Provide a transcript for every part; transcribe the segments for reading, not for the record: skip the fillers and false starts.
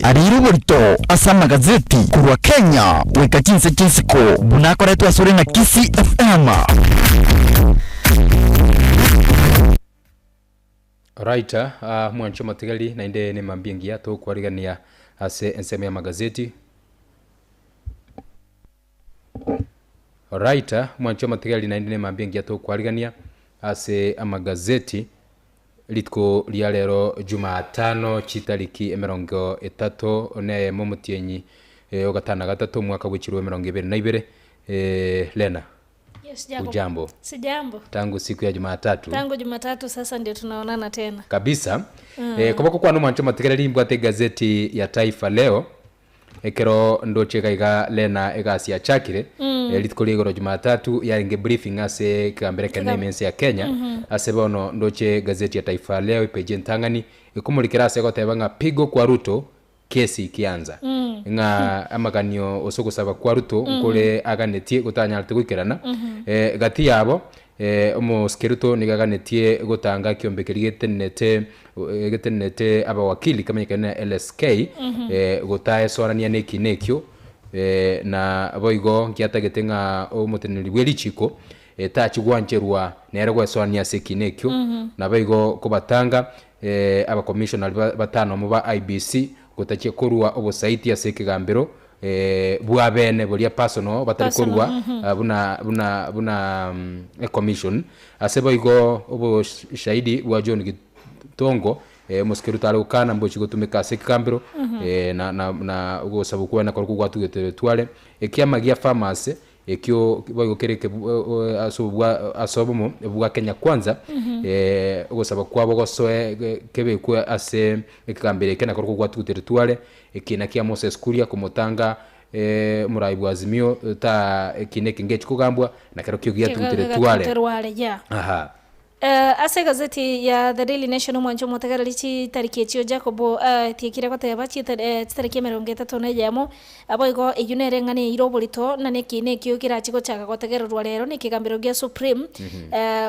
Ariire oborito ase amagazeti korwa Kenya goika chinse chi'isiko buna akoretwe asore na Kisii FM. Alright, ah, mwanche omotigari naende nemambia engiya tokwarigania ase ensemo y'amagazeti. Alright, mwanche omotigari naende nemambia engiya tokwarigania ase amagazeti. Rituko ria rero Jumatano chitariki emerongo etato na eyemo omotienyi o gatano na gatato omwaka bw'echirwe emerongo ebere na ibere. Lena, Yes, Jacob. ujambo? Sijambo. Tangu siku ya Jumatatu. Tangu Jumatatu sasa ndio tunaonana tena. Kabisa. Eh, koboko kwane omwancho omotigereri mbwate egazeti ya Taifa Leo. Ekero ndoche iga iga Lena egasi yachakire, eh, rituko ria igoro Jumatatu yarenge briefing ase ekegambero ekenene ime ense ya Kenya, ase bono ndoche egazeti ya Taifa Leo epage entang'ani, ekomorikera ase egoteba ng'a pigo kwa Ruto kesi ikianza. Ng'a amaganio gose ogosaba kwa Ruto nkore aganetie gotanyarete goikerana, eh, gati yabo Omosike Ruto nigo aganetie gotanga ekiombe keria getenenete getenenete abawakili kemanyekane na LSK gotaesoanania na ekina ekio na boigo nkiatagete ng'a omoteneneri bwe richiko tachi gwancherwa nere goesoanania ase ekina ekio naboigo kobatanga abakomissionari batano amo ba IEBC gotachia korua obosaiti ase ekegambero bw'abene boria personal batari korua buna buna buna ecommission. Ase boigo oboshahidi bwa John Gitongo omosike Ruto are gokana mbochi gotumeka ase ekegambero na na na ogosaba okwo nakorokwo gwatugeterwe tware. Ekiama gia farmers Ekio boigo kere ekebu ase obwa ase obomo bwa Kenya Kwanza, ogosaba kwabo gosoe kebekwe ase ekegambero eke nakorokwo gwatugutere tware, ekina kia Moses Kuria komotanga omorai bwa Azimio ta ekina eke ngechi kogambwa, na kerokio giatugutere tware. Tware, yeah. Aha. Ase egazeti ya The Daily Nation omwancho omotegereri chitariki echio Jacob atiekire goteba chitariki emerongo etato na eyemo, Boigo eyio nere eng'ana eire oborito, na nekiina ekio kerache gochaka gotegererwa rero nekegambero gia Supreme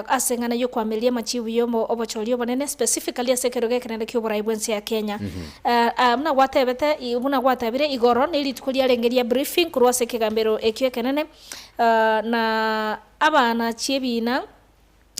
ase eng'ana y'okoamereria amachibu y'obochori obonene specifically ase ekerogo ekenene ki'oborai bw'ense ya Kenya. Buna gwatebete buna gwatebire igoro nerituko riarenge ria briefing korwa ase ekegambero ekio ekenene na abana chi'ebiina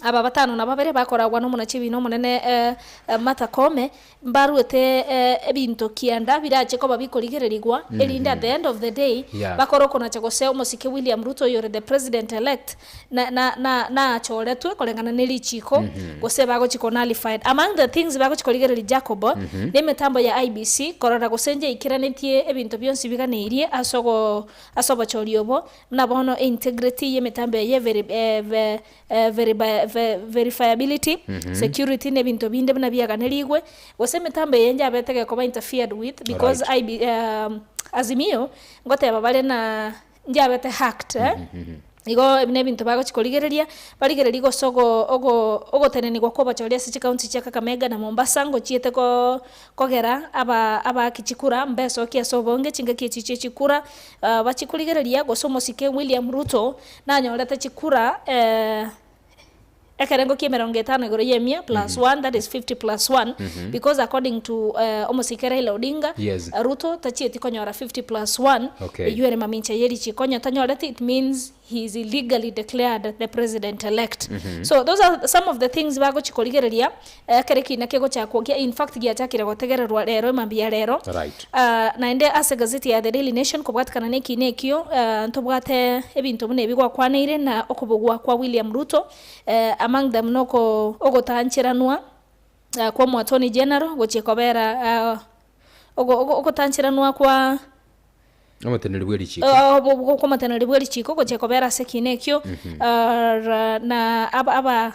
Aba batano na babere bakoragwa nomonachi-ebiina omonene Martha Koome, mbaruete ebinto kianda birache koba bikorigererigwa, erinde at the end of the day Yeah. bakore okonacha gose omosike William Ruto oyore the president elect na na na nachoretwe koreng'ana ne richiko gose bagochi ko nullified. Among the things bagochi korigereria Jacob, ne emetambo ya IEBC korora gose njeikeranetie ebinto bionsi biganeirie ase ogo ase obochori obo, Buna bono integrity y'emetambo eye, verifiability, security na ebinto binde buna biaganerigwe, gose emetambo eye njabete gekoba interfered with because IB Azimio ngoteba bare na njabete hacked eh, igo ebi nebinto bagochi korigereria, barigererie gose ogo ogo ogotenenigwa kwa obochori ase chicounty chia Kakamega na Mombasa ngochiete koo Kogera aba abaaki chikura mbesokie ase obonge chingaki echi chie chikura, bachie korigereria gose omosike William Ruto nanyorete chikura ekerengo kia emerongo etano igoro ya emia plus one that is 50 plus one because according to omosike Raila Odinga Yes. Ruto tachieti konyora 50 plus one Okay. eywo ere mamincha ye richiko onye tanyoreti it means he is illegally declared the president elect so those are some of the things bagochi korigereria ekero ekina kegochakwa gia in fact giachakire gotegererwa rero emambia ya rero Right. Ah, naende ase egazeti ya The Daily Nation kobwatekana na ekina ekio ah, ntobwate ebinto buna ebi gwakwaneire na okobogwa kwa William Ruto eh, among them noko ogotancheranwa ah, kwa omo attorney general gochia kobera ah, ogo- ogo- ogotancheranwa kwa Omoteneneri bwe richiiko. Omoteneneri bwe richiiko gochia kobera ase ekiina ekio, na aba aba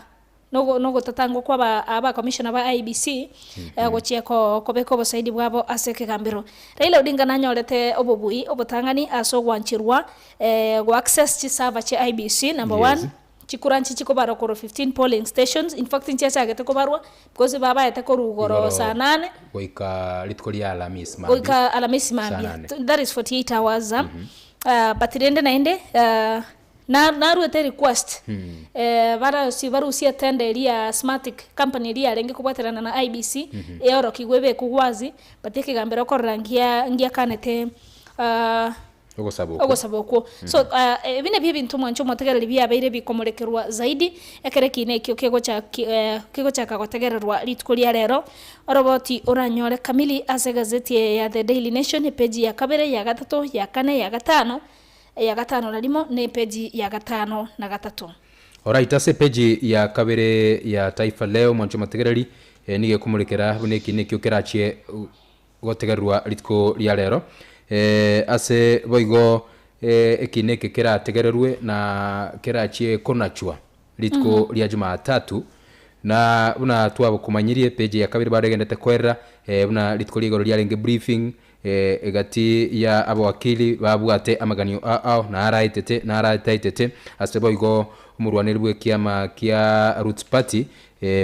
nogotatangwa kwa aba abakomishona ba IEBC gochia kobeka obosaidi bwabo ase ekegambero. Raila Odinga nanyorete obobui obotang'ani ase ogwancherwa go access chiserver chia IEBC number one. Chikura nchichi kobarwa korwa 15 polling stations, in fact nchiachagete kobarwa because babaete korwa igoro saa nane. Goika rituko ria Alamisi mambia. Goika Alamisi Saa mambia. nane. That is 48 hours. But rende naende. Na naruete request barosie barusie etender eria ya Smartic company eria yarenge kobwaterana na IEBC eorokigwe ebekwe wazi but ekegambero okorora ngia ngiakanete Ogosaba okwo. ogosaba okwo. So ebi nabio ebinto mwanche omotegereri biabeire bikomorekerwa zaidi ekero ekina ekio kegocha kegochaka gotegererwa rituko ria rero. Oroboti oranyore kamili ase egazeti eye ya The Daily Nation epeji ya kabere, ya gatato, ya kane, ya gatano, Eya gatano na rimo ne epeji ya gatano na gatato. Alright, ase epeji ya kabere ya Taifa Leo mwanche omotegereri, eh, nigo ekomorekera buna eki nekio kerachie gotegererwa rituko ria rero. Eh, ase boigo eh, eki neke kerategererwe na kerachie konachwa rituko ria Jumatatu, na buna twabokomanyirie epeji ya kabere bado egendete koerera, eh, buna rituko ria igoro riarenge briefing, Egati ya abawakili babwate amaganio ao na araetete na arataetete ase boigo omorwaneri bw'ekiama kia Roots Party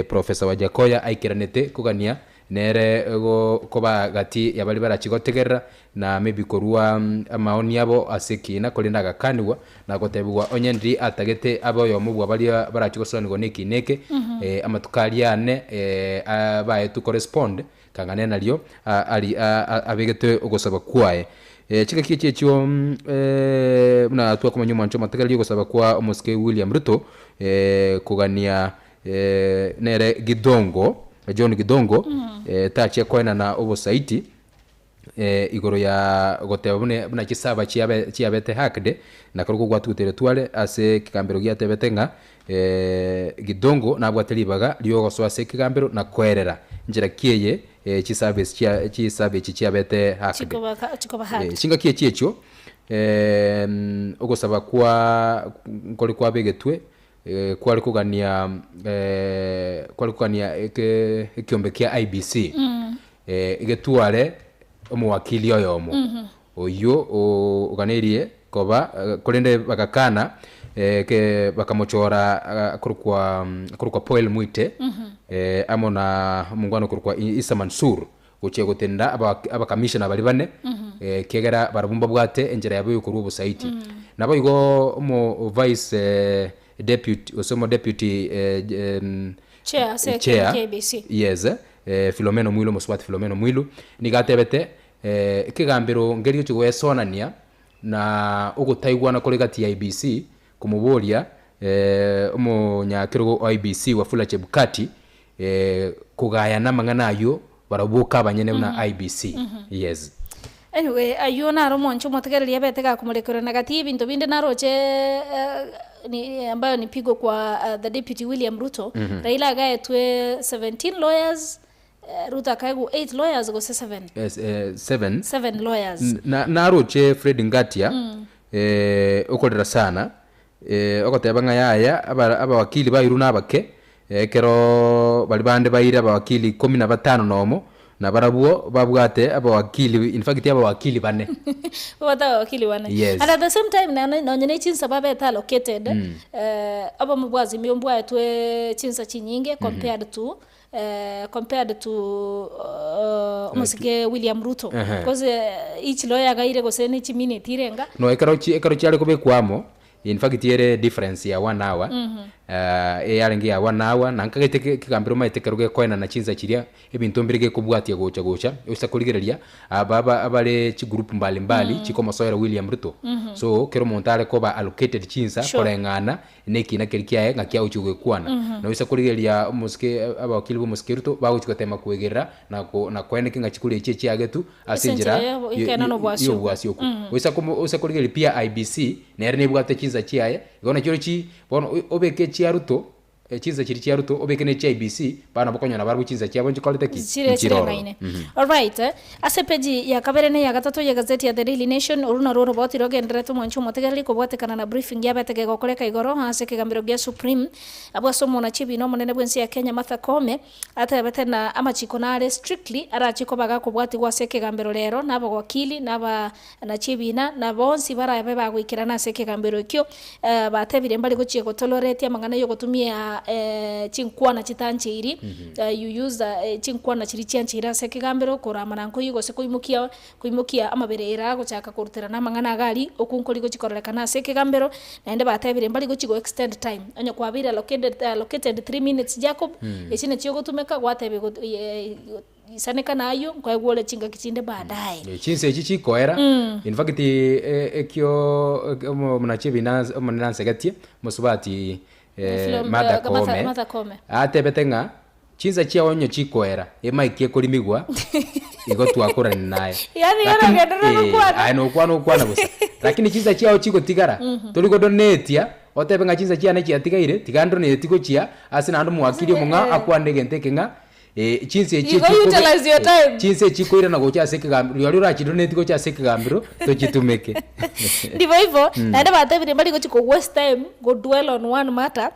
Professor Wajackoyah aikeranete kogania nere koba gati ya baria barachie gotegerera na maybe korua amaoni abo ase ekiina korende agakanigwa na gotebigwa onye ndiri atagete abe oyomo bwa baria barachie gosoanigwa na ekiina eke amatuko aria ane baetwe korespond Kang'ane nario abegete ogosaba kwaye. Chingaki echi echio buna twakomanya omwancho omotegereri ogosaba kwa omosike William Ruto kogania nere Githongo, John Githongo tachia koenana obosaiti igoro ya goteba buna buna chisaba chiabe chiabete hacked na korokwo gwatugutere tware ase ekegambero giatebete ng'a Githongo nabwate ribaga riogosoa ase ekegambero na koerera nchera ki eye chiservice chia chisaba echi chiabete hacked. Chikoba chikoba hacked. Chingaki echi echio ogosaba kwa nkore kwabegetwe kware kogania kware kogania eke ekiombe kia IEBC getware omowakili oyomo Oyio oganeirie koba, korende bagakana, ke bakamochora akorokwa akorokwa Poel Mwite, amo na omongwana okorokwa Issa Mansur, gochia gotenena aba abakamishona baria bane, ekiagera barabwo mbabwate enchera yabo yokorua obosaiti. Naboigo omo vice deputy gose omo deputy Chair ase chair, KBC. yes, Philomena Mwilu omosubati Philomena Mwilu, nigo atebete Ekegambero nkeria gochia goesonania na ogotaigwana kore gati ya IEBC komoboria omonyakerogo o IEBC Wafula Chebukati kogayana amang'ana ayio barabwo boka abanyene buna IEBC. Yes. Anyway, ayio naro omonche omotegereri abete gakomorekerwa na gati y'ebinto binde naroche ni ambayo ni pigo kwa the deputy William Ruto, Raila agaetwe 17 lawyers, Ruto akaegwa 8 lawyers gose 7? Yes, 7. 7 lawyers. Na naroche Fred Ngatia okorera sana ogoteba ng'a yaya abawakili bairwe nabake ekero baria bande baire abawakili ikomi na batano nomo na barabwo babwate abawakili in fact abawakili bane. Babwate abawakili bane. Yes. And at the same time nonye nonye ne chinsa babete allocated obomo bwa Azimio mbwaetwe chinsa chinyinge compared to compared to omosike William Ruto Ehe. because each lawyer agaire gose ne chiminute irenga. No ekero chi ekero chiare kobekwa amo, in fact ere difference ya one hour, eyarenge ya one hour, na nkagete ke ekegambero omanyete ekero gekoenana chinsa chiria, ebinto mbire gekobwatia gocha gocha, oisa korigereria, aba aba abare chigroup mbali mbali chikomosoera William Ruto. So, kera omonto are koba allocated chinsa koreng'ana. Nekina keria kiaye ng'aki agochia gokwana. Noisa korigereria omosike abawakili b'omosike Ruto bagochia gotema koegerera na ko na koeneki ng'a chikura echi echiagetu ase Ase enchera enchera ya ekeene na obwasi obwo. y'obwasi okwo. Oisa komo oisa korigereria pia IEBC nere nebwate chinsa chiaye, igo nachio chi bono o obeke echia Ruto chinsa chiria chia Ruto obeke na echia IEBC, bono nabo okonyora barabwo chinsa chiabo nchikorete ki? Chire Nchire ororo. chireng'aine. Alright, ase epeji ya kabere na eya gatato y'egazeti ya The Daily Nation, oru narwo oroboti rogendererete omwancho omotegereri kobwatekana na briefing yabete kegokoreka igoro ase ekegambero gia Supreme abwo ase omonachi ebina omonene bw'ense ya Kenya Martha Koome atebete na amachiko nare strictly arache koba gakobwatigwa ase ekegambero rero na abawakili na abanachi ebina na bonsi barabe bagoikerana ase ekegambero ekio batebire mbare gochia gotoloreti amang'ana yogotumia. gotumeka chinkwana chitancheiri, you use chinkwana chiria chiancheire ase ekegambero koramana nkoiyo gose koimokia koimokia amabere ere agochaka koruterana amang'ana iga aria, okwo nkori gochi kororekana ase ekegambero, naende batebire mbari gochi go extend time, onye kwabeire allocated allocated 3 minutes Jacob, echio nachio ogotumeka gwatebia go isaneka na aywo, nkoegwa ore chingaki chinde baadaye. Chinsa echi chikoera, in fact ekio omonachi ebina omonene ansegetie, mosubati Martha Koome, Martha Koome. Atebete ng'a chinsa chiao onye chikoera, emic ekorimigwa, igo twakorani naye. Yaani igo Lakini, nogenderera gokwana. Aye nokwana okwana bosa. Lakini chinsa chiao chigotigara, tori godonetia, otebe ng'a chinsa chiane chiatigaire, tiga ndoneti gochia, ase naende omowakili omong'ao akwane egento eke ng'a, chinsa echi Igo utilize your time. Chinsa echi chikoirana gocha ase ekegambero, rirorio orachidoneti gocha ase ekegambero, tochitumeke. Ndivyo hivyo, naende batebire mbari gochi ko waste time go dwell on one matter,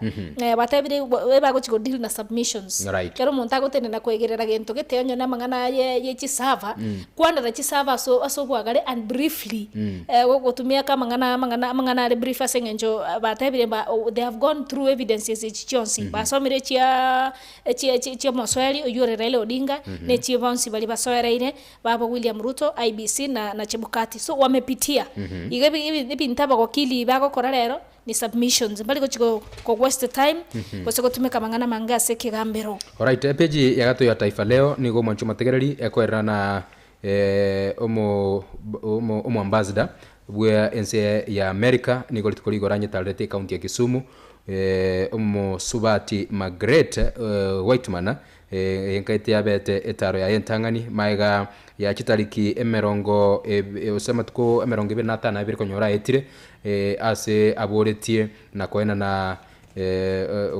batebire ebagochi go deal na submissions. Kero omonto agotenena koegerera gento gete onye na amang'ana aye ye chisava, kwanera chisava ase ase obwagare and briefly, gogotumia aka amang'ana amang'ana amang'ana are brief ase eng'encho batebire ba they have gone through evidences echi chionsi, basomire chia chi'omosoeri oyio ore Raila Odinga, ne chie bonsi baria basoereire babo William Ruto, IEBC na na Chebukati. So wamepitia. Iga ebi ebi ebinto abagokili bagokora rero ni submissions, mbari gochi go go waste time gose gotumeka amang'ana amange ase ekegambero. Alright, epeji ya gatato ya Taifa Leo nigo omwanchi omotegereri ekoerera na omo omo omoambassador bwa ense ya America nigo rituko rigoro anyetarerete ecounty ya Kisumu omosubati Margaret Whiteman enkaete yabete etaro yaye entang'ani magega ya chitariki emerongo ase amatuko emerongo ebere na atano na abere konyora aetire ase aboretie na koenana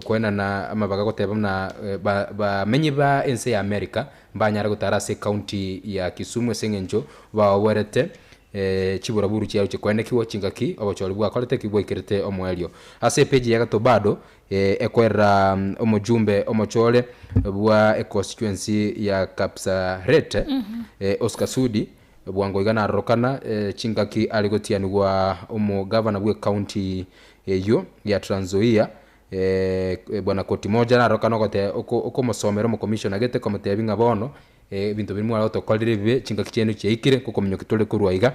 koenana amabaga goteba buna bamenyi ba ense ya America mbanyare gotara ase ecounty ya Kisumu ase eng'encho baoborete chiburaburu chiarochia koenekigwa chingaki obochori bwakorete ki bwaikerete omoerio. Ase epeji ya gatato bado ekoerera omojumbe omochore bwa econstituency ya Kapseret Oscar Sudi bwango iga narorokana chingaki are gotianigwa omogavana bwe ecounty eyio ya Trans Nzoia bwana Koti Moja narorokana ogote okomosomera omokomishona gete komotebia ng'a bono ebinto biria mware gotokorera ebibe chingaki chiaino chiaikire nkokominyokia tore korwa iga.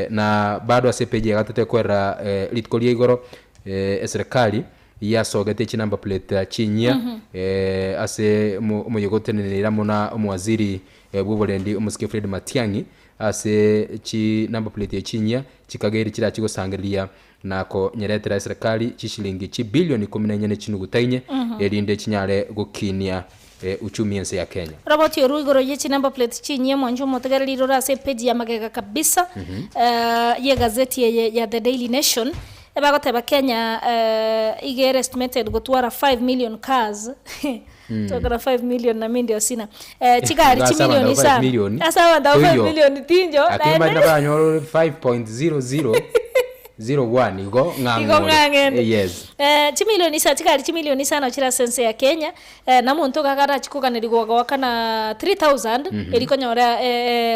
Na bado ase epeji ya gatato ekoerera rituko ria igoro eserekari yasogete chinumber plate chinyia ase omoyega oteneneire amo na omowaziri bwa oborendi omosike Fred Matiang'i ase chinumber plate echi chinyia chikageire chirachi gosangereria na konyeretera eserekari chishilingi chibilioni ikomi na inye na chinuguta inye erinde chinyare gokinia uchumi ense ya Kenya. Roboti oru igoro ye chinumber plate chinyia mwancho omotegereri rore ase epeji ya magega kabisa ye gazeti eye ya The Daily Nation ebagoteba Kenya iga estimated gotwara 5 million cars tokora 5 million na mindi osina chigari Ase abanto chimilioni 5 isano million, ase abanto 5 toiyo. million tinjo Lakini bari nabanyora 5.0001 igo Igo ng'ang'ore. ng'ang'ende. Yes. Chimilioni isa chigari chimilioni isano chire ase ense ya Kenya na omonto iga agarachi koganerigwa goakana 3000 eri konyora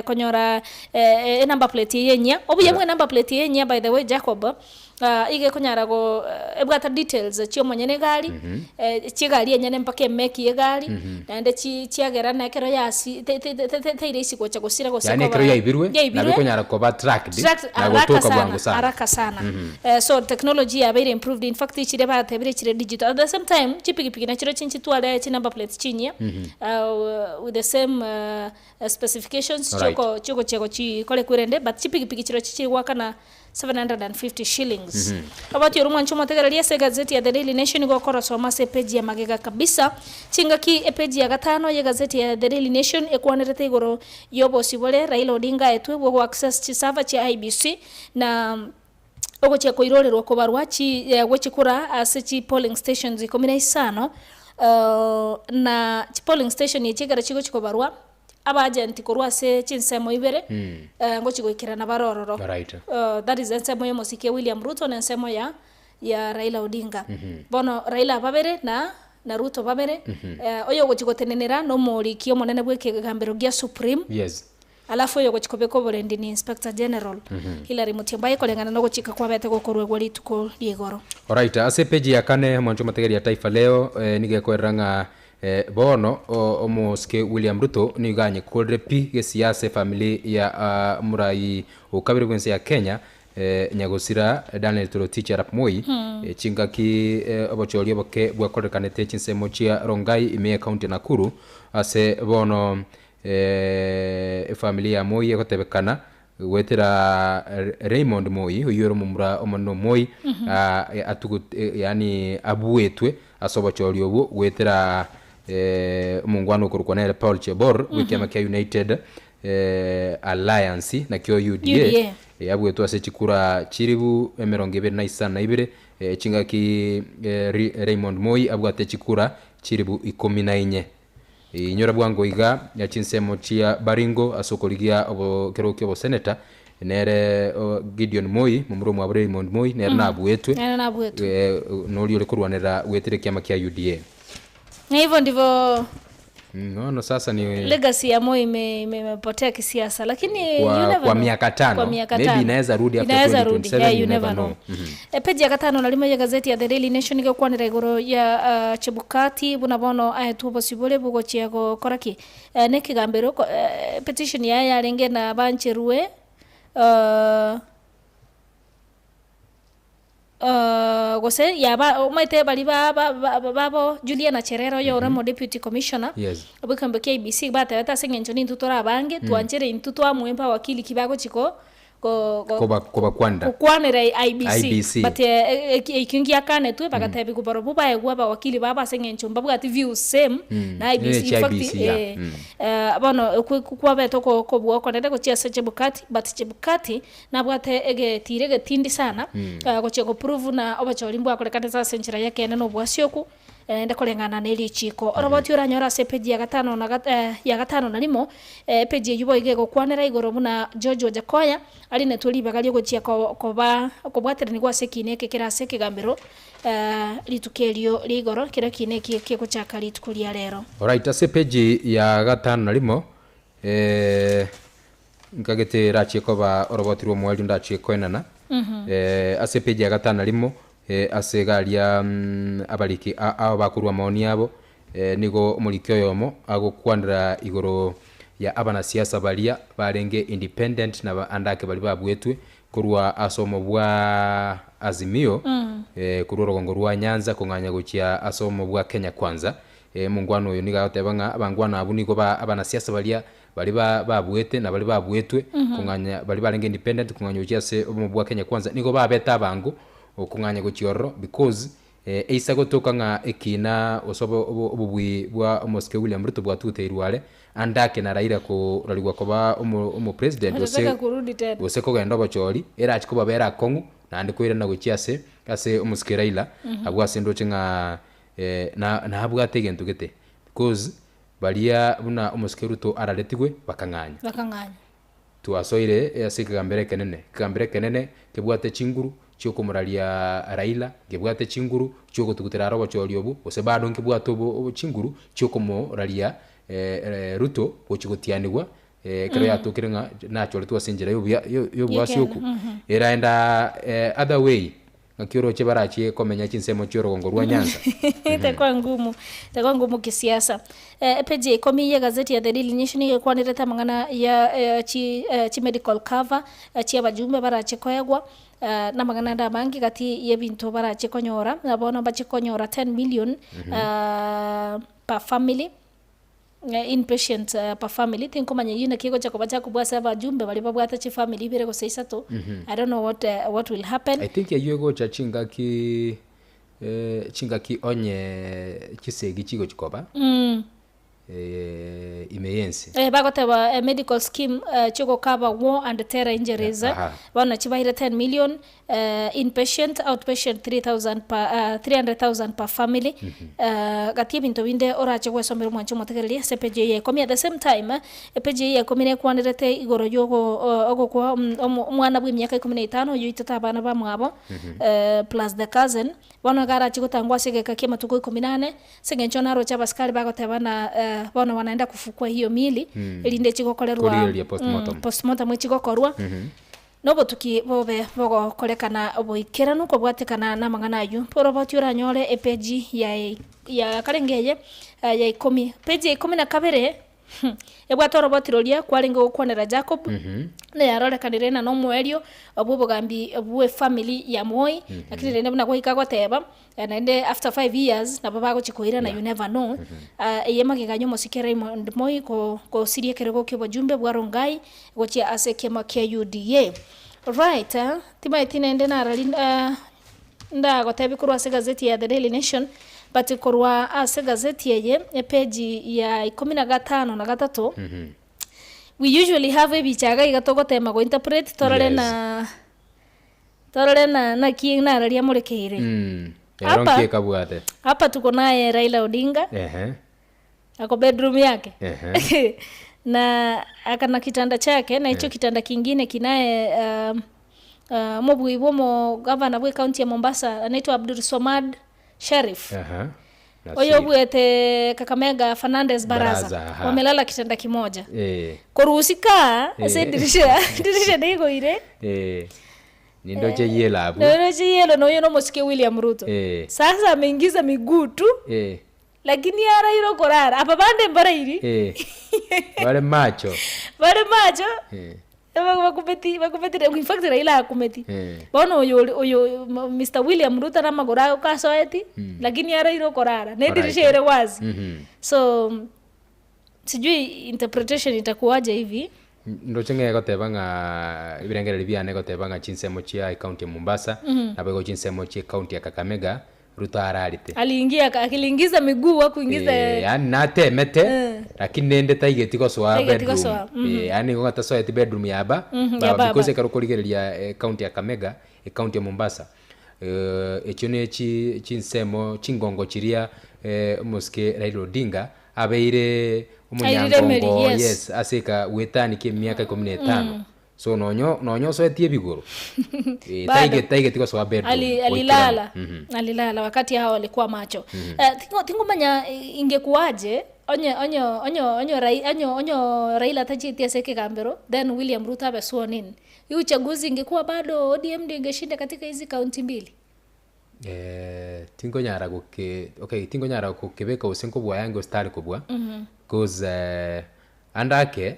konyora enumber plate eye enyia. Obuya bwa enumber plate eye enyia by the way Jacob, iga ekonyara go ebwate details chia omonyene egari, chiegari enyene mpaka emeki ya egari, naende chiagera na ekero yasi teirahisi gocha gosira gose Yaani ekero koba yaibirwe, nabo yaibirwe ekonyara koba tracked Tracked na haraka gotoka sana, bwango sana. Haraka sana. So technology yabeire improved in fact chire batebire chire digital at the same time chipikipiki nachiro chinchitware chinumber plate chinyia with the same specifications chioko chiogochia chikore kwerende but chipikipiki chiro chichigwakana 750 shillings. Abati oru mwancho motegereria ase egazeti ya The Daily Nation igo okorosoma ase epeji ya magega kabisa chingaki epeji ya gatano ya egazeti ya The Daily Nation ekwanerete igoro y'obosibore Raila Odinga etwe bwo access chisava chia IEBC na ogochia koirorerwa kobarwa chi gwechikura ase chi polling stations 15 na chi polling station echi ekero chigochi kobarwa abagenti korwa ase chinsemo ibere ngochi goikerana barororo. That is ensemo ya omosike William Ruto na ensemo ya Raila Odinga. Bono Raila babere na Ruto babere oyo ogochi gotenenera na omoriki omonene bwa ekegambero gia Supreme. Alafu oyo ogochia kobeka oborendi ni Inspector General Hillary Mutyambai koreng'ana nogochika kwabete gokoruegwa rituko ria igoro. Alright, ase epeji ya kane omonche omotegeria Taifa Leo eh, nigo ekoerera ng'a eh, bono o- omosike William Ruto nigo anyekorire pi gesiasa efamiri ya ah, omorai okabere bwense ya Kenya eh, nyagosira Daniel Toroitich arap Moi eh, chingaki eh, obochori oboke bwakorekanete chinsemo chia Rongai ime ye county ya Nakuru ase bono Efamiri ya Moi egotebekana goetera Raymond Moi oyio ore omomura omonene o Moi yaani abuetwe ase obochori obwo goetera omongwana okorokwa nere Paul Chebor bw'ekiama kia United Alliance nakio UDA abuetwe ase chikura chilifu emerongo ebere na isano na ibere chingaki Raymond Moi abwate chikura chilifu ikomi na inye. Inyora bwango iga ya chinsemo chia Baringo ase okorigia ekerogo ki'oboseneta, nere Gideon Moi, momura omwabo Raymond Moi, nere nabuetwe, Nere nabuetwe. noria ore korwanerera goetera ekiama kia UDA. Na hivyo ndivyo Bono sasa ni legacy ya Moi ime- ime- imepotea kisiasa lakini Kwa- you never kwa know. miaka tano. Kwa miaka Maybe tano. inaweza rudi after Inaweza rudi. 2027, Yeah, you you never never know. know. E, peji ya gatano na rimwe ya gazeti ya The Daily Nation igekwanira iguru ya uh, Chebukati buna bono aetwe obosibore bugochia gokora ki eh, na ekegambero ko- eh, petition yaye yarenge na bancherwe uh, Uh, gose yaba omanyete baria ba- ba- ba- babo Juliana Cherera oyo ore omo deputy commissioner Yes. obwekambe kia IEBC batebete ase eng'encho nintwe tore abange twanchere intwe twamoempa wakili ki bagochi ko ko- ko- Koba- kobakwanda. gokwanera IEBC IEBC. but eh, eh, ekio ngiakanetwe bagatebiwa barobwo baegwe abawakili babo ase eng'encho mbabwati views same na IEBC. Eh, In chia fact, IEBC, yeah. eh, eh, bono okwe- kwabete oko- kobua okonene gochia ase Chebukati but Chebukati Nabwate egetiira egetindi sana, gochia goprove na obochori mbwakorekanete ase enchera y'ekeene na obwasioku, naende koreng'ana ne richiiko. Oroboti oranyore ase epeji ya gatano na gat ya gatano na rimo, epeji eyio boigo egokwanera igoro buna George Wajackoyah arinetwe ribaga riogochia ko koba kobwateranigwa ase ekiina eke kere ase ekegambero rituko erio ria igoro, kera ekiina eki kegochaka rituko ria rero. Alright, ase epeji ya gatano na rimo, Nkagete erachie koba oroboti rw'omoerio ndachie koenana ase epeji ya gatano na rimo ase iga aria abariki ao bakorwa amaoni abo nigo omoriki oyomo agokwanera igoro ya abanasiasa baria barenge independent na ande ake baria babuetwe korwa ase omo bwa Azimio korwa orogongo rwa Nyanza kong'anya gochia ase omo bwa Kenya Kwanza. Omongwana oyo nigo agoteba ng'a abangwana abwo nigo ba abanasiasa baria Baria ba babuete na baria babuetwe kong'anya baria barenge independent kong'anya gochia ase obomo bwa Kenya Kwanza nigo babete abango okong'anya gochia ororo because eisa gotoka ng'a ekina gose obo obo obobui bwa omosike William Ruto bwatuteirwe are ande ake na Raila korarigwa koba omo omo president gose Wanataka kurudi tena. gose kogenda obochori erachi kobabera akong'u naende koirana gochia ase ase omosike Raila abwo ase ndoche ng'a na nabwate egento gete because Baria buna omosike Ruto araretigwe bakang'anya. Bakang'anya. Twasoire ase ekegambero ekenene, ekegambero ekenene kebwate chinguru chiokomoraria Raila, nkebwate chinguru chiogotugutera are obochori obwo, gose bado nkebwate obo obo chinguru chiokomoraria Ruto gochia gotianigwa ekero yatokire ng'a nachoretwe ase enchera yobuya yoboasi Yekeene, okwo. Eraenda other way. Ng'aki oroche barachie komenya chinsemo chi'orogongo rwa Nyanza? Itakuwa ngumu, itakuwa ngumu kisiasa. Eh, epeji ya ikomi y'egazeti ya The Daily Nation nigo ekwanerete amang'ana ya eh, chi, eh, chi medical cover eh, chia abajumbe barache koegwa eh, na amang'ana ande amange gati y'ebinto barache konyora na bono mbache konyora 10 million eh, per family. Inpatient per family, tinkomanya eyio naki egocha koba chakobua ase abajumbe baria babwate chifamily ibere gose isato, I don't know what what will happen. I think eyio egocha chingaki chingaki onye chisegi chigochi koba ime y'ense. Bagoteba medical scheme chigocover war and terror injuries, bono nachi baire 10 million Inpatient, outpatient 3000 per, 300,000 per family. Gati ebinto binde orache gwesomera omwanche omotegereria ase epeji eye ya ikomi. At the same time, epeji eye ya ikomi nekwanerete igoro yogo ogokwa omwana bwa emiaka ikomi na etano oyio oitete abana bamwabo plus the cousin. Bono iga arache gotangwa ase egeka kia amatuko ikomi na ane, ase eng'encho naroche abasikari bagoteba ng'a. Bono wanaenda kufukua hiyo miili erinde echi gokorerwa Korigereria postmortem. postmortem echi gokorwa na obotuki bobe bogokorekana oboikeranu kobwatekana na amang'ana aywo. Oroboti oranyore epeji ya ya karenge eye ya ikomi, peji ya ikomi na kabere ebwate oroboti roria kwarenge gokwanera Jacob na yarorekanire ng'a nomoerio bw'obogambi bw'efamiri ya Moi, lakini rende buna goika goteba Naende after 5 years nabo bagochia koirana you never know. Eye magega ya omosike Raymond Moi gosiria ekerogo kia obojumbe bwa Rongai gochia ase ekiama kia UDA. Right, timaeti naende narari ndagotebie korwa ase egazeti ya The Daily Nation, but korwa ase egazeti eye epage ya ikomi na gatano na gatato, we usually have ebicha iga iga togotema go interpret torore na. Torore na naki nararia morekeire. Mm. Ero Hapa nki ekabwate? hapa tuko naye Raila Odinga Ehe. ako bedroom yake Ehe. na akana kitanda chake na hicho kitanda kingine kinaye um, uh, mobui bwa omogavana bwe county ya Mombasa anaitwa Abdul Somad Sharif Aha. Na oyo si- obwete Kakamega Fernandez Baraza, Baraza, aha. wamelala kitanda kimoja Eh. korusika ase Eh. edirisha dirisha neigoire Eh. Nindoche yellow abwo. Noroche yellow na oyo nomosike William Ruto. Eh. Sasa ameingiza miguu tu Eh. lakini araire okorara aba bande mbarairi Eh. Bare macho. bare macho Eh. bakumeti bakumetire in fact Raila akumeti Eh. bono oyo oyo Mr William Ruto namagoro ago kasoeti lakini araire okorara na edirisha ere wazi Mhm. so sijui interpretation itakuwaje hivi Ndoche ng'a egoteba ng'a ebirengererio biane egoteba ng'a chinsemo chia ecounty ya Mombasa, nabo igo chinsemo chia ecounty ya Kakamega, Ruto ararete. Aliingia akiliingiza miguu hakuingiza Eh, yaani natemete lakini nende taigeti gosoa Taigeti bedroom. gosoa, Eh, yaani igo ng'atasoeti bedroom ya ba ya baba baba. because ekero okorigereria ecounty ya Kakamega, ecounty ya Mombasa, eh, echio ne chi chinsemo chingongo chiria omosike Raila Odinga Abeire Airire emeri, omonyangongo yes. yes ase eka goetania emiaka ikomi na etano so nonyo nonye osoetie ebigoro eh, Bado. taige taigeti gosoa bedroom Ali, goikerana. alilala Mhm. alilala wakati hao walikuwa macho Eh, tingo tingomanya eh, ingekuwaje onye onye onye onye Rai, onye onye Raila tachitie ase ekegambero then William Ruto abe sworn in hii uchaguzi ingekuwa bado ODM ndio ingeshinda katika hizi kaunti mbili Eh, tinkonyara goke okay tinkonyara gokebeka gose nkobua yange gose tari kobua cause eh, ande ake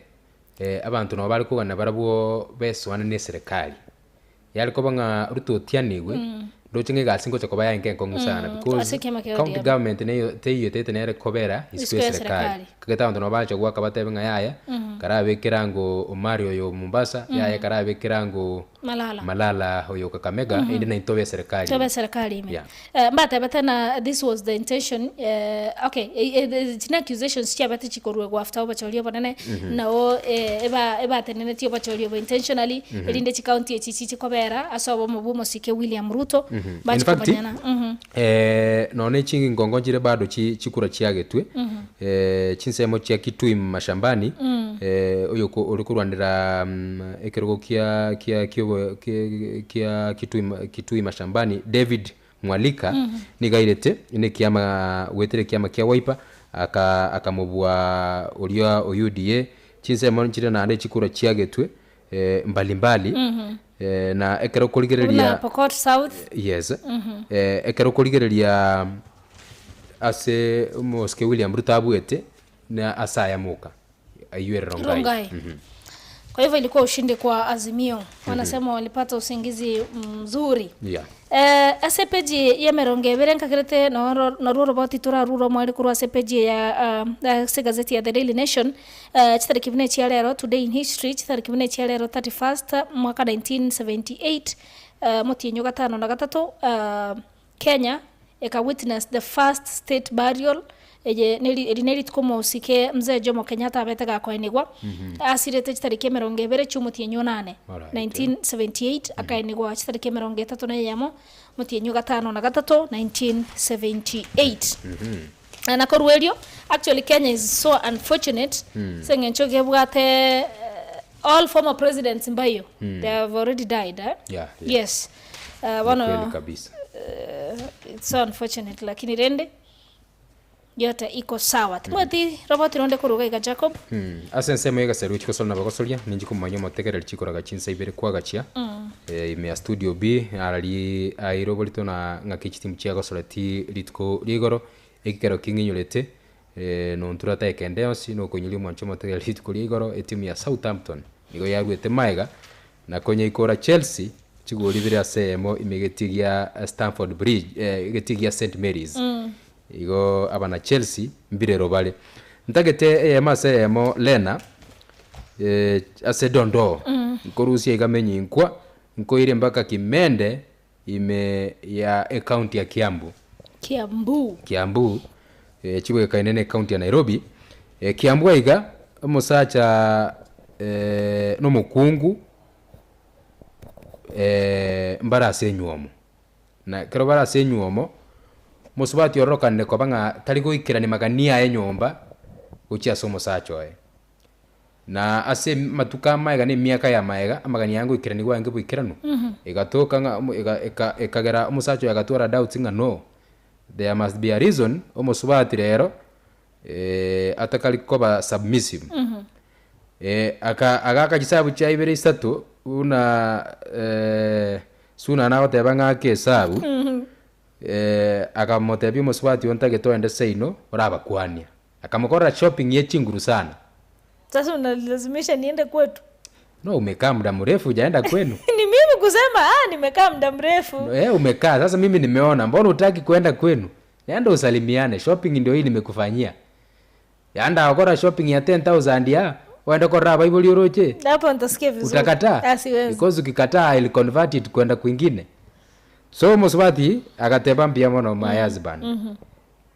eh, abanto nabo bare kogana barabwo besoane na eserekari yare koba ng'a Ruto otianigwe ndoche ng'a egasi ngocha koba yaye enkong'u sana because Ase ekiama kia county ODM. government neyo teiyo nere kobera isiko Isiko ya ya eserekari serikali. kagete abanto nabo bacha goaka batebe ng'a yaya karabe ekerango Omari oyo Mombasa yaya karabe ekerango Malala. Malala oyo Kakamega ende naintwe tobe eserekari Tobe eserekari ime. Yeah. Eh, mbatebete na this was the intention eh, okay eh, eh, china accusations chiabete chikoruegwa after obochori obonene nabo eh, eba ebatenenetie obochori obo intentionally erinde chicounty echi chiche kobera ase obomo bwa omosike William Ruto In bache fact, komanyana mhm eh, nonye chingongo nchire bado chi- chikura chiagetwe eh, chinsemo chia Kitui mashambani eh, oyo ko- ore korwanera mm, ekerogo kia kia kiobo- kia kia Kitui, ma- Kitui mashambani David Mwalika nigo airete ne ekiama goetera ekiama kia Wiper aka akamobua oria o UDA chinsemo nchire naende chikura chiagetwe eh, mbalimbali eh, na ekero Buna okorigereria Pokot South yes eh, ekero okorigereria ase omosike William Ruto abuete na ase ayamoka aywo ere Rongai. Rongai. Kwa hivyo ilikuwa ushindi kwa Azimio. Wanasema walipata usingizi mzuri. Yeah. Eh, ase peji y'emerongo ebere nkagerete noro narwo oroboti torarure omweri korwa ase peji ya uh, ase gazeti ya The Daily Nation uh, chitariki buna echia rero today in history chitariki buna echia rero 31st mwaka 1978 uh, motienyi gatano na gatato uh, Kenya eka witness the first state burial eye neri eri nerituko omosike Mzee Jomo Kenyatta abete gakoenigwa asirete chitariki emerongo ebere chi'omotienyi onane Alright. 1978 akaenigwa chitariki emerongo etato na eyemo omotienyi ogatano na gatato 1978 Na nakorwa erio actually Kenya is so unfortunate ase eng'encho gebwate eh, all former presidents mbaiyo they have already died eh? Yeah, yeah. yes uh, Ni bono kweli kabisa. it's so unfortunate lakini rende. Yote iko sawa. Timweti roboti ronde korwa iga iga Jacob. Ase ensemo y'egesaru chigosora na bagosoria, ninche komanya omotegereri chikoraga chinsa ibere kwagachia ime ya studio B arari aire oborito na ng'aki chitimu chiagosoreti rituko ria igoro ekero king'inyorete nontura tageka ende yonsi nokoinyoria omwancho omotegereri rituko ria igoro etimu ya Southampton nigo yaruete maega na konyeikora Chelsea chigori ibere ase eyemo ime egetii gia Stamford Bridge egetii gia St Mary's Igo aba na Chelsea mbirero bare. Ntagete eyemo ase eyemo Lena ase dondoo nkorusia iga menyinkwa nkoire mpaka Kimende ime ya ecounty ya Kiambu. Kiambu. Kiambu chibwekaine na ecounty ya Nairobi. Kiambu aiga omosacha nomokungu mbare ase enywomo. Na ekero bare ase enywomo, omosubati ororokanire koba ng'a tari goikerania magani aye nyomba gochia ase omosacha oye. Na ase amatuko amaega na emiaka y'amaega, amagani aya ngoikeranigwa arenge boikeranu, egatoka ng'a omo ega eka ekagera omosacha oye agatwara doubts ng'a no, there must be a reason omosubati rero atakari koba submissive. Aka agaaka chisabu chia ibere isato buna Suna nagoteba ng'a ake esabu, akamotebia omosubati oyo ntagete oende seino orabakwanie. Akamokorera shopping ye chinguru sana. Sasa unanilazimisha niende kwetu? No umekaa muda mrefu hujaenda kwenu. Ni mimi kusema ah, nimekaa muda mrefu. Eh, umekaa sasa mimi nimeona mbona hutaki kwenda kwenu? Nenda usalimiane, shopping ndio hii nimekufanyia. Yanda gokora shopping ya 10000 ya, oende korora abaibori oroche? Hapo nitasikia vizuri. Utakataa? Ah, siwezi. Because ukikataa I'll convert it kwenda kwingine. So omosubati agateba mbuya mono my husband.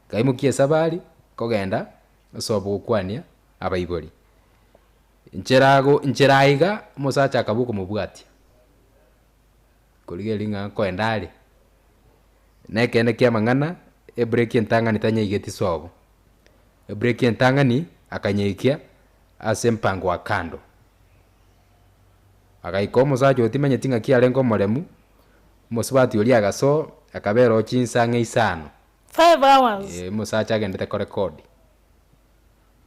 Kaimokia esabari kogenda osobo gokwania abaibori. Nchera ago nchera aiga omosacha akaba okomobwatia. Korigereria ng'a nkoenda are. Na ekeene kia amang'ana, ebreak entang'ani tanyaigeti sobo. Ebreak entang'ani akanyeikia ase empango wa kando. Agaika omosacha oyo timanyeti ng'aki arenge omoremu, omosubati oria agasoa, akabera oo chinsa ang'e isano. Five hours. Eh, omosacha agendete korekodi.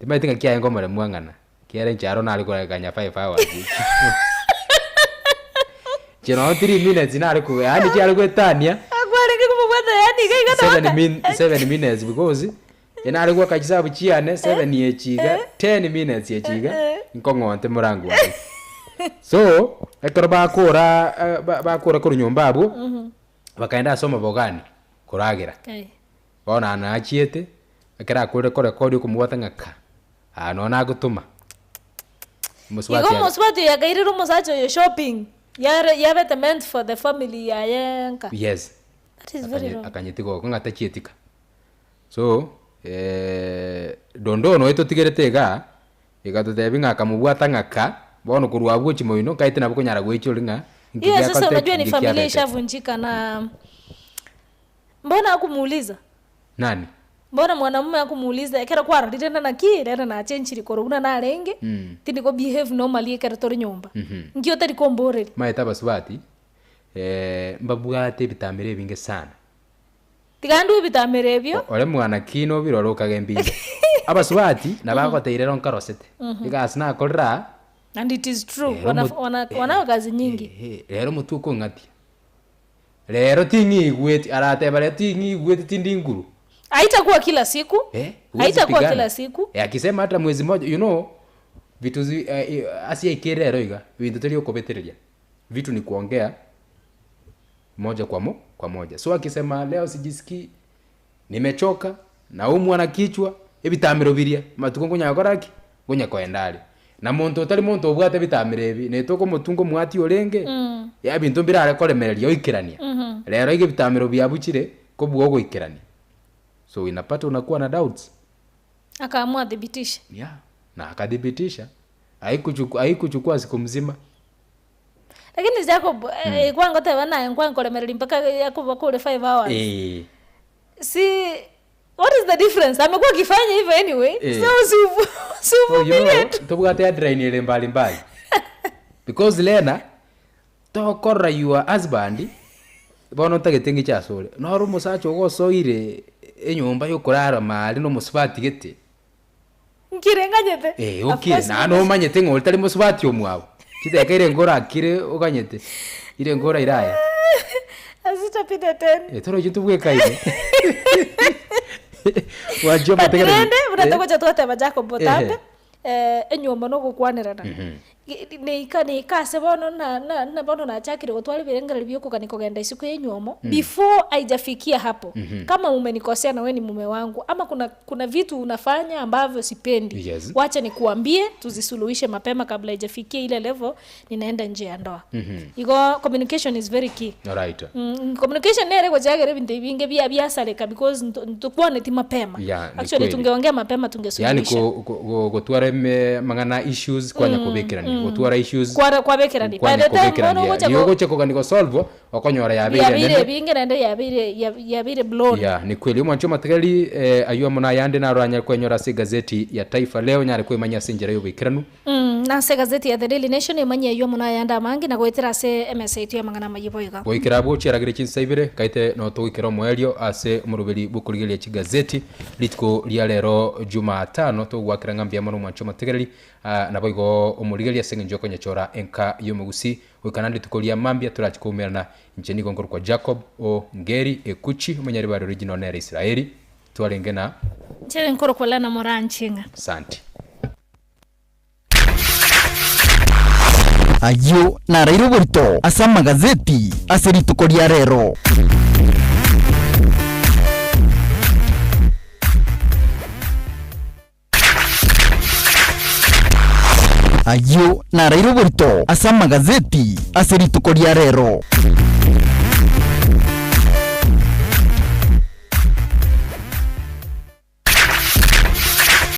Timanyeti ng'aki arenge omoremu ang'ana, ekiagera inche aro nare korekanya five hours. Inche nonya three minutes nare ko yaani chiare goetania. Akwarenge komobwata yaani iga iga Seven nabaka. min seven minutes because enare goaka chisabu chiane seven echi iga, ten minutes echi iga, nkong'onte morango aria. So, ekero bakora ba bakora korwa nyomba abwo, bakaenda ase omobogani koragera. Bono aa nachiete, ekero akorire korekodi okomobwata ng'a ka, aa nonya nagotoma. Omosubati Igo aria. omosubati oyo akairera omosacha oyo shopping, yare yabete meant for the family yaye nka. Yes. That is very Akanye wrong. akanyetiga oko ng'a tachietika. So, dondoo nonya totigerete igaa, egatotebia ng'a akamobwata ng'a ka, bono korwa abwo gochia moino, nkaete nabo konyara goichoria ng'a inki Hiyo sasa giakorete, unajua ni inki familia kiabete. ishavunjika na mbona hakumuuliza? Nani? Mbona mwanamume hakumuuliza ekero kwarorire na naki rero nachenchiri korwa buna narenge, tindi ko behave normally ekero tore nyomba. Nki otari komboreria? Omanyete abasubati, mbabwate ebitamero ebinge sana. Tiga ndue ebitamero ebio. Ore mwana ki nobirore okage mbinga. Abasubati nabo agotebi rero nkarosete. Egasi nakorire aa. And it is true. Rero Wana, mot- wana, wanao kazi nyingi. Ehe, rero omotwe okong'atia. Rero ting'igweti, arateba rero ting'igweti tindi nguru. Haitakuwa kila siku. Eh, huwezi Haitakuwa pigana. kila siku. Eh, akisema hata mwezi moja, you know, vitu zi, eh, eh, ase yaikere rero iga, ebinto tori okobetereria. Vitu ni kuongea moja kwa mo, kwa moja. So akisema leo sijisikii, nimechoka, naumwa na kichwa, ebitamero biria, amatuko nkonya gokora ki? Nkonya koenda are. Na monto otari monto obwate ebitamero ebi, naintwe okomotunga omwati orenge, ya ebinto mbirare koremereria oikerania. Rero iga ebitamero biabuchire, kobua ogoikerania. So inapata unakuwa na doubts. Akaamua athibitishe. Yeah, na akathibitisha. Haikuchukua haikuchukua siku mzima. Lakini Jacob, eh, kwangoteba naye nkwankoremereria mpaka yakoba kore 5 hours. Eh. Si what is the difference? Amekuwa akifanya hivyo anyway. Eh. So usivu So you usivumilie know, tu. tobwate headline ere mbali mbali. Because Lena, tokorora your husband, bono ntagete ng'iche asore. Noro omosacha ogosoire. enyomba yokorara maare na omosubati gete, Nkire nganyete. Eh, Of okire course naende omanyete ng'a oria tari mosubati omwabo, chidakika irenge orakire oganyete, irenge oraire aya. Asitapita ten. Eh, torochi tobwekaine. Gwanchia But omotegereri. rende buna Eh, togocha twateba Jacob botambe Ehe. eh, enyomba na ogokwanerana Gi- neika neika ase bono na na na bono nachakire gotwara ebirengererio bia okogania kogenda isiko ya enywomo before haijafikia hapo kama umenikosea na we ni mume wangu ama kuna kuna vitu unafanya ambavyo sipendi Yes. wacha nikuambie tuzisuluhishe mapema kabla haijafikia ile level ninaenda nje ya ndoa igo communication is very key Alright. Communication nere gochagera ebinto ebinge bia biasareka because nto- ntokwaneti mapema Yeah, ni actually kweli. tungeongea mapema Yaani tungesuluhisha ko- ko- ko- gotwara eme- mang'ana issues kwanya kobekerania gotwara issues Kwara- kwabekerania. By kwanya the time bono kobekerania ogocha nigo ko- ogocha kogani gosolve okonyora yabeire yabeire enene ebinge naende yabeire ya- yabeire blown ya ni kweli omwancho omotegereri eh, aywo amo nayande naro anyare kwenyora ase egazeti ya Taifa Leo nyare kwemanya ase enchera ya oboikeranu Nase egazeti ya The Daily Nation emanyie ayio amo nayande amange na goetera ase emesa yaito y'amang'ana amayia boigo. Goikera abwo chiaragire chinsa ibere, kaite noo togoikera omoerio ase omoroberi bw'okorigereria chigazeti rituko ria rero Jumatano. Togoakera ng'a mbuya mono omwanche omotegereri, naboigo omorigereria ase eng'encho y'okonyechora enka y'omogusii. Goika naende rituko ria mambia torache koumerana. Inche nigo nkorokwa Jacob O. Ngeri Ekuchi, omonyaribari original nere Israeli. Twarenge na. Inche nkorokwa Lana Moranching'a. Santi. Ayio naraire oborito ase amagazeti ase rituko ria rero. Ayio naraire oborito ase amagazeti ase rituko ria rero.